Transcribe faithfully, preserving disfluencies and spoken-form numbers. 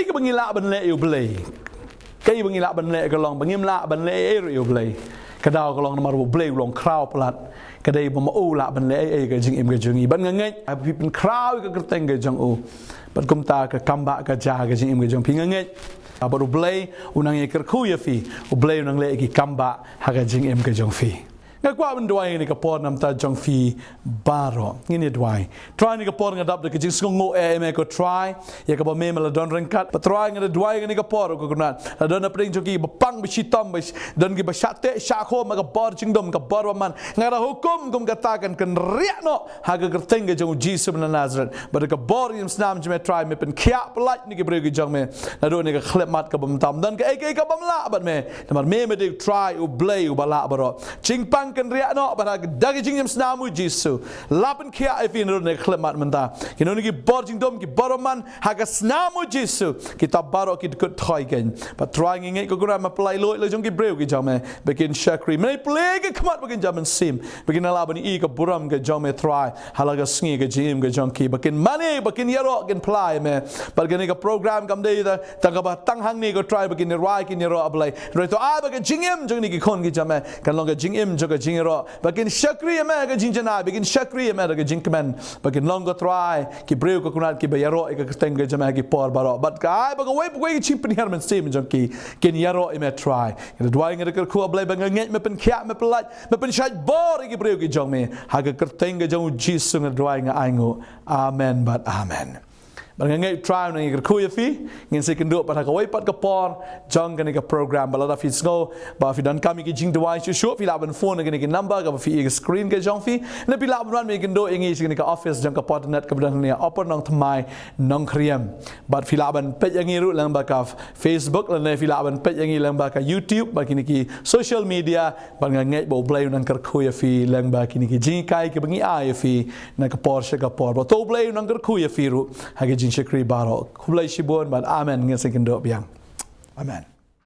Kaei ba ngi lah ban leh ïa u Blei? Kaei ba ngi lah ban leh ka long ba ngim lah ban leh ei ei ruh ïa u Blei? Ka daw ka long namar ba u Blei u long khraw palat. Ka dei ba ma u lah ban leh ei ei ka jingim ka jong ngi. Bad nga ngeit, ha phi pynkhraw ïa ka kyrteng ka jong u, bad kumta ka kam ba ka jia ha ka jingim ka jong phi, nga ngeit. Bad u Blei u nang ïa kyrkhu ïa phi. U Blei u nang leh ïa ki kam ba ha ka jingim ka jong phi. Nga kwah ban duwai ïa kane ka por namar jong phi baroh. Ngin ïa duwai. Trai, kane ka por nga dap da ka jingsngewnguh eh ïa me ko Trai, ïa kaba me me la don ryngkat. Bad Trai, nga da duwai ïa kane ka por ko Kynrad. La don hapdeng jong ki ba pang ba shitom, ba sh-, don ki ba shah teh shah khum ha ka bor jingdum, ka bor bymman. Nga da hukum kum kata kan kynriah noh ha ka kyrteng ka jong u Jisu na Nasareth. Bad da ka bor jingïaseng jong me Trai, me pynkhiah pyllait ïa ki briew ki jong me. Naduh kane ka khyllipmat kaba mynta, don kaei kaei ka bym lah bad me. Namar me me dei u Trai, u Blei uba lah baroh. Jingpang kynriah noh, bad ha ka, da ka jingïaseng u Jisu, la pynkhiah ïa phi naduh kane ka khyllipmat mynta. Kino kino ki bor jingdum, ki bor bymman, ha ka snam u Jisu, kita baroh ki dkut thoi kein. Bad Trai, ngi ngeit ko Kynrad, me pynlait luid la jong ki briew ki jong me ba kin shakri. Me plie ki khmat ba kin jam mynsiem, ba kin lah ban ïohi ka burom ka jong me Trai ha la ka sngi ka jingim ka jong ki, ba kin mane, ba kin ïaroh, kin phla ïa me. Bad kane ka program kam dei da tang kaba tang hangne ko Trai, ba kin ïaroh, kin ïaroh A Blei. Hynrei to ai ba ka jingim jong kine ki khun ki jong me kan long ka jingim jong ka jingïaroh, ba kin shakri ïa me ha ka jingjanai, ba kin shakri ïa me da ka jingkmen. Ba kin long ko Trai ki briew ko Kynrad kiba ïaroh ïa ka kyrteng ka jong me ha ki por baroh. Bad ka ai ba kawei pa kawei ka jingpynhiar mynsiem jong ki kin ïaroh ïa me Trai. Nga da duwai, nga da kyrkhu A Blei, ba nga ngeit me pynkhiah, me pyllait, me pynshait bor ïa ki briew ki jong me. Ha ka kyrteng ka jong u Jisu nga da duwai, nga ainguh. Amen bad amen. Bad nga ngeit Trai u nang ïa kyrkhu ïa phi. Ngin sa ïakynduh pat ha kawei pat ka por jong kane ka program. Bad lada phi sngew ba phi donkam ïa ki jingduwai shuh shuh, phi lah ban phone ha kine ki number kaba phi ïohi ha ka screen ka jong phi. Ne phi lah ban wan ban ïakynduh ïa ngi sha kane ka office jong ka Port Internet kaba don hangne ha Upper Nongthymmai, Nongkriem. Bad phi lah ban peit ïa ngi ruh lyngba ka Facebook, lane phi lah ban peit ïa ngi lyngba ka YouTube, bad kine ki social media. Bad nga ngeit ba U Blei u nang kyrkhu ïa phi lyngba kine ki jinghikai kiba ngi ai ïa phi na ka por sha ka por. Bad to U Blei u nang kyrkhu ïa phi ruh ha ki jingshakri baroh. Khublei shibun bad amen. Ngin sa ïakynduh biang. Amen.